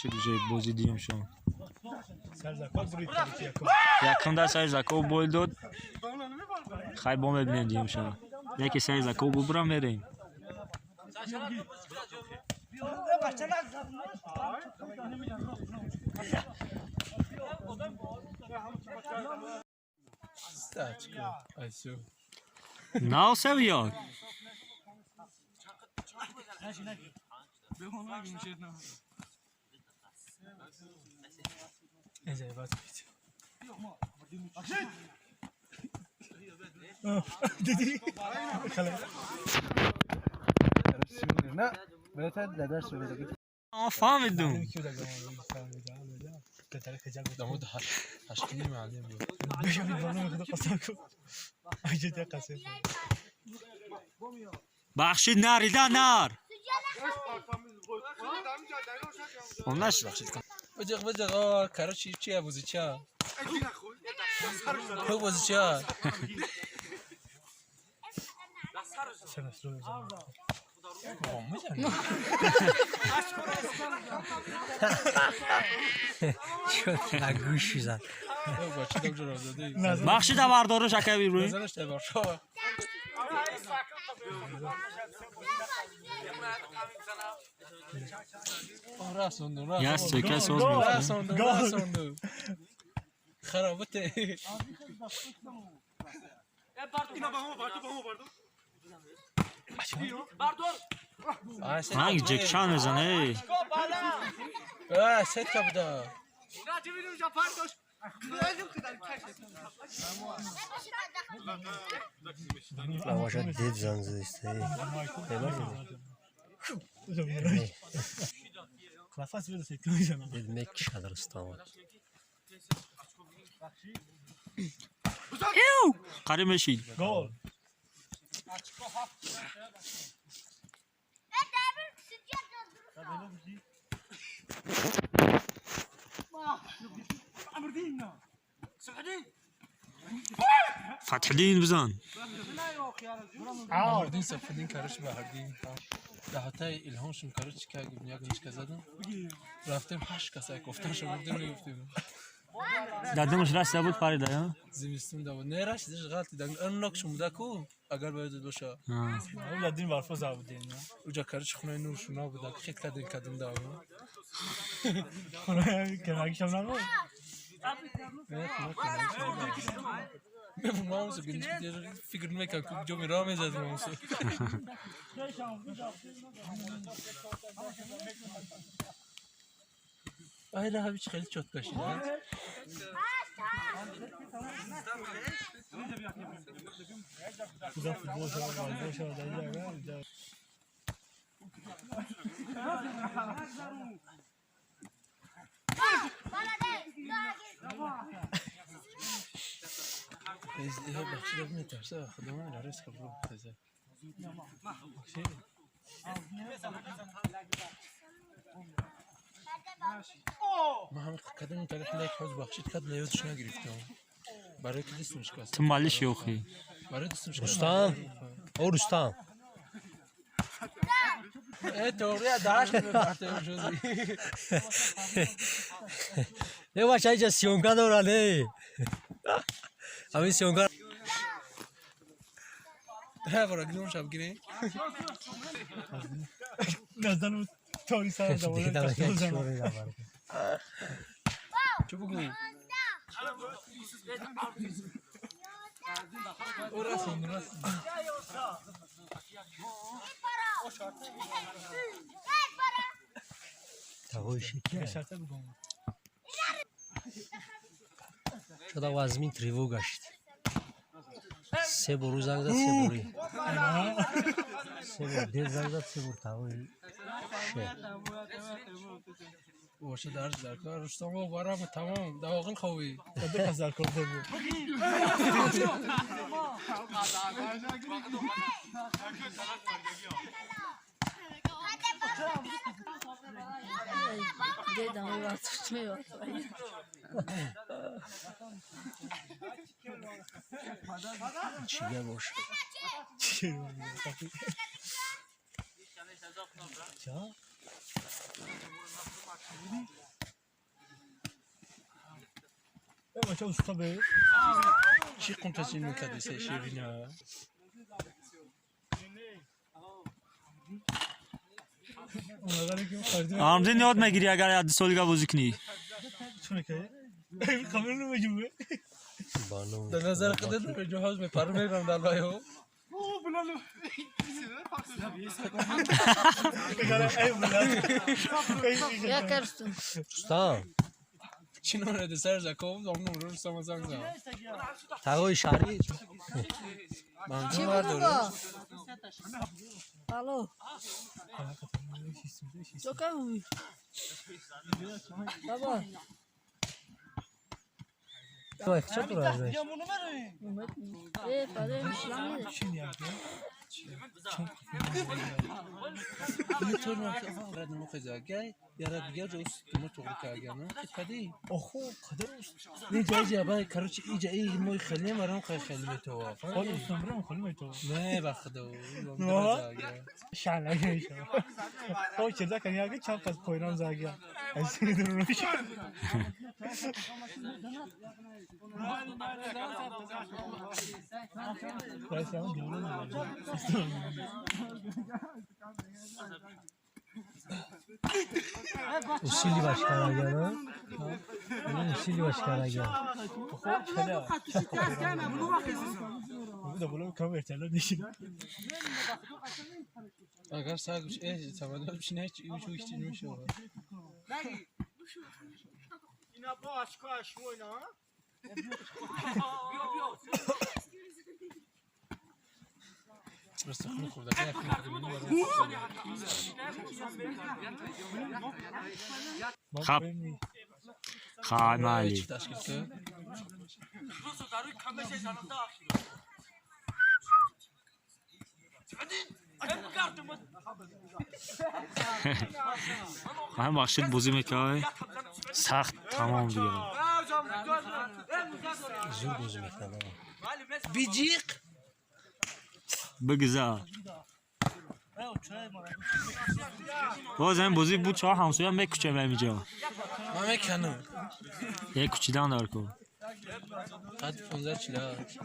Шид уже бози дуюмшон. Сар закот бурид кард якум. Якум дар сари Заков бой дод. Хай, бо мебинем дуюмшон. Яке сари Заков бубура, мерем. Айсю. Нав севиёк. Диди. На, бета дадаш шуда. Фаҳмидум. Дамод ҳаштуми маълим буд. Бахшид, нарида нар. Онаш. Баҷақ, баҷақ, о, короче, чия бозича? Хуб бозича. Гӯши зад. Бахшида бардоруш, акаби рӯй. Назараш табаршо. Расонду, Я расонду. сека соз мекунам. Расонду, расонду. Харобате. Ҳанг ҷекшан мезане. А, сетка буда. Лаваша дед занг задиста. Дед мекишад Рустама. Қариб мешид. Гол. Фатҳиддин, бизан. Ҳардин сафидин, короче, ба ҳардин. Даҳатаи илҳомшум, короче, ка як нишка задам. Рафтем, ҳашт каса кофтаншо бурдем, мегуфтем. Дадимаш расида буд, парида, я? Зимистон да буд. Не расидаш, ғалти даг. Аннок шум буда ку, агар ба ёдат боша. Дин барфо забудин. Уҷа, короче, хонаи нуршуна буда. Хит кардем кадим да. Кемакишам набуд. Не, хона кемакишам набуд. Мамусо фикр мекард, ку ҷо мера мезад мамусо. Айра ҳавич хеле чёт кашид. Куда футбол шава, волейбол шава, дар инҷа. Бахшида метарса, худо рис хабру таза. Ман ҳам кадом тариқ лек ҳоз бахшид кад, леёдш нагирифтам. Барои ки дастам шикаст. Ту малиш ёхӣ. Барои дастам шикаст. Рустам. О, Рустам. Э, теория дашт мебартем шуди. Не, бача, инҷа съёмка дорад, э. Ҳамин съёмка. Бара гирем, шаб гирем. Наздан тори сар давола. Чӣ бугӯ? О, расонду, расонду. Тағои шикия. Шода вазмин тревога шид. Се бор ӯ занг зад, се бори. Се бор дед занг зад, се бор тағои ше. Боша дарс дар кор Рустам барам тамом давоғил ховӣ. Дар кор буд. Дедам вартуш меёфт. Чига боша? Ча? Чӣ қумтачин мекарди се ширина? Амдин ёд мегирӣ агар як ду солига бозӣ кунӣ. Дар назар худат ҷоҳоз мепарам мерам дар лайҳо. Я кажется. Рустам. Чӣ номеради сар Заков зомну Рустам занг зад. Тағои шаҳрӣ. Чӣ буда? Алло. Чока буй. Баба. Вай, чӣ тура знаешь? Э, падар мишлам. Усили башкараган, усили башкараган. Агар сагуш самолёт не чӣ мешавад. Хаб. Хай майли. Ман бахшид бозӣ мекард. Сахт тамом дига. Зур бозӣ мекард. Биҷиқ. Бигзар. Боз ҳамин бозӣ буд, чаҳор ҳамсоя мекучем ҳаминҷо. Ман меканам. Як кучидан дар кор. Қад 15:48.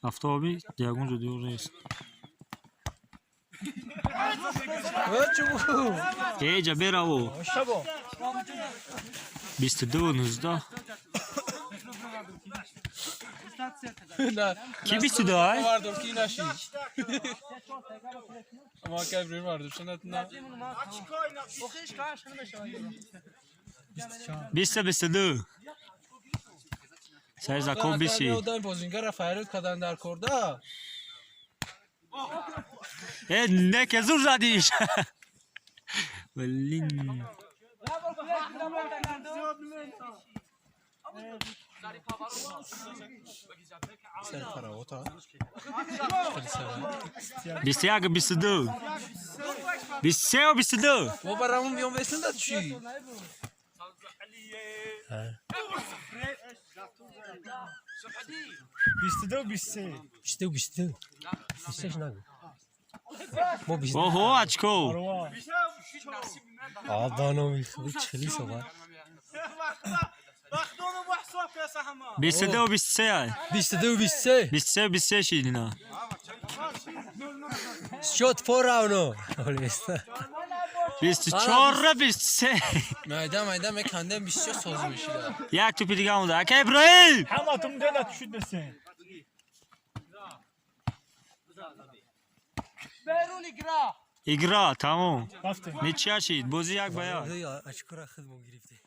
Автоби ягон ҷо дур нест. Эҷа бераво. 22:19. Ки 22 ай? Мардум ки наши. Ама кай бри мардум шунат на. 22. Сар Заков биси. Одам бозингара файрод кардан дар корда. Э, не ке зур задиш. Блин. Сар фаравота. 21 22. 23 22. Бо барамон биём бесанда чӣ? 22 23. 22 22. 23 нагу. Мо 22. Оҳо, очко. А ба номи худ чӣ соба. 22 23. 22 23. 23 23 шидина. Счёт поравно. 24 23. Майда майда мекандем 24 соз мешида. Як тӯпи дига монда. Ака Иброҳим! Ҳаматон дела шуд бесен. Игра, тамом. Рафтем. Ничья шид. Бозӣ як ба як. Очкора худмон гирифтем.